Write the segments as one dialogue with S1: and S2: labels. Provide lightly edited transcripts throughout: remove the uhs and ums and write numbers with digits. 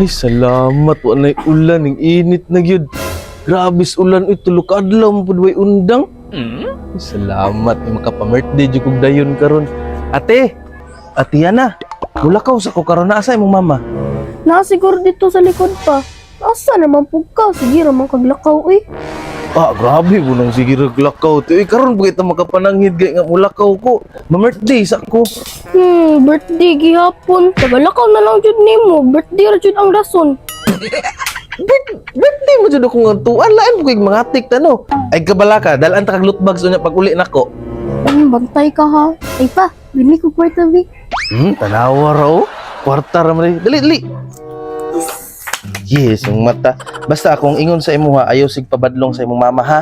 S1: Ay, salamat. Wa na'y ulan. Ning init na gyud. Grabe sa ulan. Uy, tulo ka adlaw mo pud way undang. Ay, salamat. Ay, makapa-birthday jud kog dayon karon. Ate! Ate Yana, mulakaw sa ko karon na asa imong mama?
S2: Naa siguro dito sa likod pa. Asa naman pug ka? Sige ra man kaglakaw eh.
S1: Ah, grabe mo nang sige raglakaw. Uy, karon ba kita makapananghid kay nga mulakaw ko. Ma-birthday sa ko.
S2: Birthday gihapon. Tagalakaw na lang jud nimo. Birthday ra jud ang rason.
S1: Birthday mo jud akong tuan lain mo kay mga tik tano. Ay kabala ka, dalan ta kag loot bags unya pag uli nako.
S2: Bantay ka ha. Ay pa, bili ko kwarta bi.
S1: Tanawa ra oh. Kwarta ra man. Dali, dali. Yes, yung mata. Basta akong ingon sa imuha, ayaw sig pabadlong sa imong mama ha.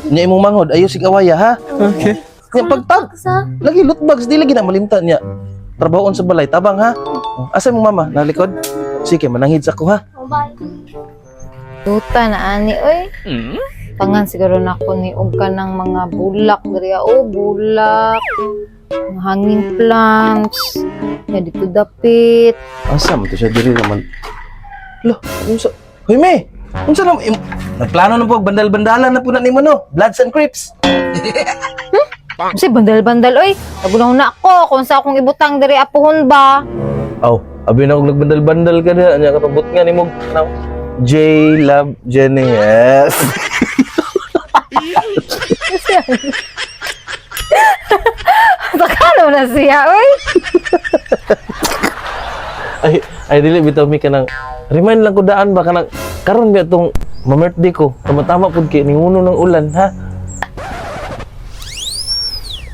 S1: Nya imong manghod, ayaw sig awaya ha.
S2: Okay.
S1: Nya pagtag,
S2: Sa
S1: lagi loot bags di lagi na malimtan niya. Trabahoon sa balay, tabang ha. Asa imong mama? Nalikod? Sige, mananghid sa ko ha.
S2: Bye.
S3: Duta na ani oy. Pangan siguro na ko ni og kanang mga bulak diri oh, bulak. Mga hanging plants. Ya dito dapit.
S1: Asa man to siya diri naman? Lo, unsa? Hoy me. Unsa na nagplano na po bandal-bandalan na po na nimo no? Bloods and Crips.
S3: Kasi bandal-bandal oy. Nagunaw na ako kung sa akong ibutang diri apuhon ba.
S1: Aw, abi na kog nagbandal-bandal ka diha nya katubot nga nimo now. J Love Jenny. Yes.
S3: Takalo na siya oy.
S1: Ay, ay dili bitaw mi kanang remind lang ko daan ba kanang karon ba tong ma-birthday ko. Tama-tama pud kay ninguno ng ulan ha.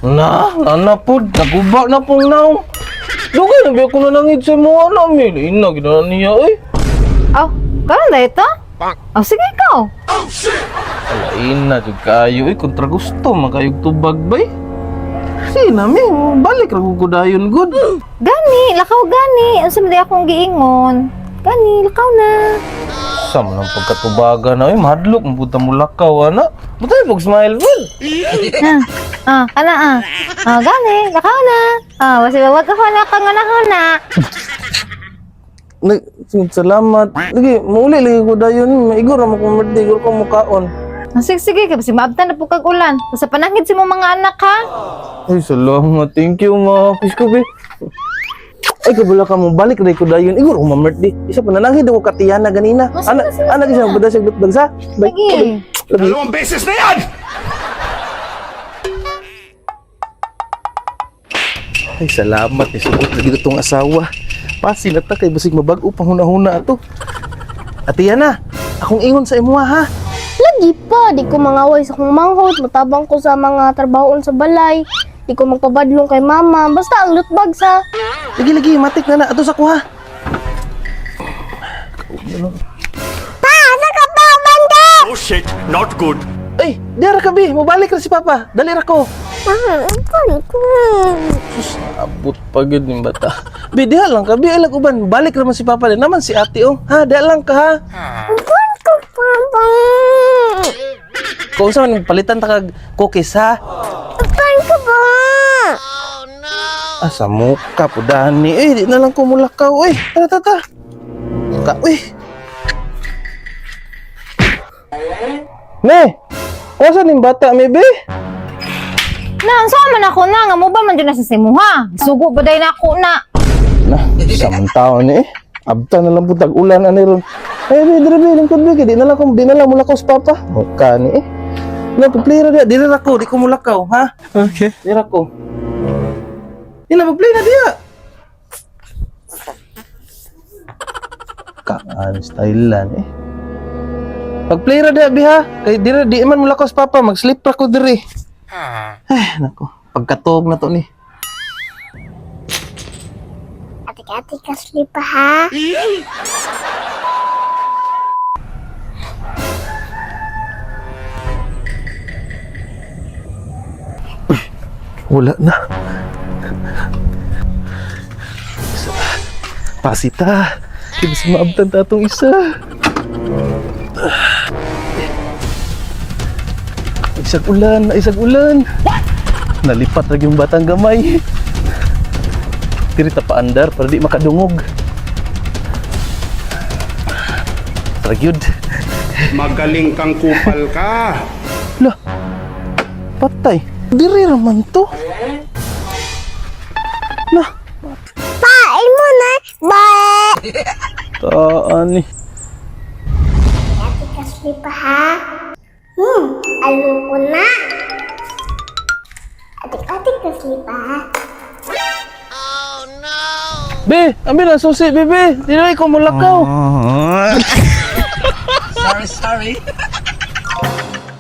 S1: Na, nana pud, naguba na pong naong. Dugay na ba ko nanangid sa mo ana mi. Ina gid na niya oy.
S3: Aw, karon na ito? Aw, sige ikaw.
S1: Alain na jud kayo eh, kontra gusto man kayog tubag bay. Si na mi, balik ra ko dayon good.
S3: Gani, lakaw gani. Unsa man di akong giingon? Gani, lakaw na.
S1: Sa man ang pagkatubaga na eh, mahadlok man pud ta mo lakaw ana. Butay pag smile bud.
S3: Ah, ah, ana ah. Ah, gani, lakaw na. Ah, wasi wag ka na kang na.
S1: Nag salamat. Lagi mauli lagi ko dayon, maigo ra mo kung birthday igor ko mukaon.
S3: Ah, sige, sige, kasi maabtan na po kag ulan. Basta panangit si mo mga anak ha.
S1: Ay, salamat. Thank you, ma. Kiss ko, be. Ay, kabala ka mo. Balik rin ko dayon. Igor, ko ma-birthday. Isa pa, nanangid ako katiyana ganina.
S3: Oh, sige,
S1: Ana,
S3: sige,
S1: ana, kasi magpada siya bagsa. Bye.
S3: Sige.
S1: Love you.
S4: 2 beses na yan!
S1: Ay, salamat. Isugot lagi na tong asawa. Pasin na ta kay basig mabag-o pang huna-huna ato. Ate Yana, akong ingon sa imuha ha.
S2: Lagi pa, di ko mangaway sa akong manghod, matabang ko sa mga trabahoon sa balay. Di ko magpabadlong kay mama. Basta ang loot bags ha.
S1: Lagi lagi, matik na na. Ato sa kuha.
S2: Pa, asa ka pa, banda?
S4: Oh shit, not good.
S1: Ay, diara ka bi, mobalik ra si Papa. Dali ra ko.
S2: Ko.
S1: Sus, abot pa gyud ning bata. Bi, diha lang ka, bi, ay lang uban. Balik ra man si Papa. Di naman si Ate oh. Ha, diha lang ka ha.
S2: Ko, papa.
S1: Kung unsa man palitan ta kag cookies ha.
S2: Pan ko ba?
S1: Ah, sa muka po dani. Eh, di na lang ko mulakaw. Eh, tara tara. tara. Ka, eh. Me, kusa ning bata, me, be?
S3: Na, unsa man ako na nga mo ba man dyan na sa simuha? Sugo ba day na ako na?
S1: Na, sa taon ni eh. Abta na lang po tag-ulan ani ron. Eh, be, dire be, lingkod be, kay di na lang ko, di na lang mulakaw sa papa. Muka ni eh. Na, pag-play ra diya, dire ra ko, di ko mulakaw, ha?
S4: Okay.
S1: Dire ko. Di na, mag-play na diya. Kaan style lan eh. Pag-play ra diya, bi ha? Kay dire, di man mulakaw sa papa, mag-sleep ra ko dire. Ay, nako. Pagkatog na to ni.
S2: Ate-ate ka sleep ha.
S1: Wala na. Isa. Pasita. Ibig maabtan ta atong isa. Isag ulan, isag ulan. Nalipat lagi yung batang gamay. Diri ta paandar para di makadungog. Ana ra gyud.
S5: Magaling kang kupal ka.
S1: Lah. Patay. Diri ra man to. Lah.
S2: Pain mo na. Bye.
S1: Taan ni.
S2: Ate Kasli pa ha? Ayoko na. Ate, ate Kasli pa ha?
S1: Be, ambil na susi, bebe. Dili ko mulakaw.
S4: Sorry, sorry.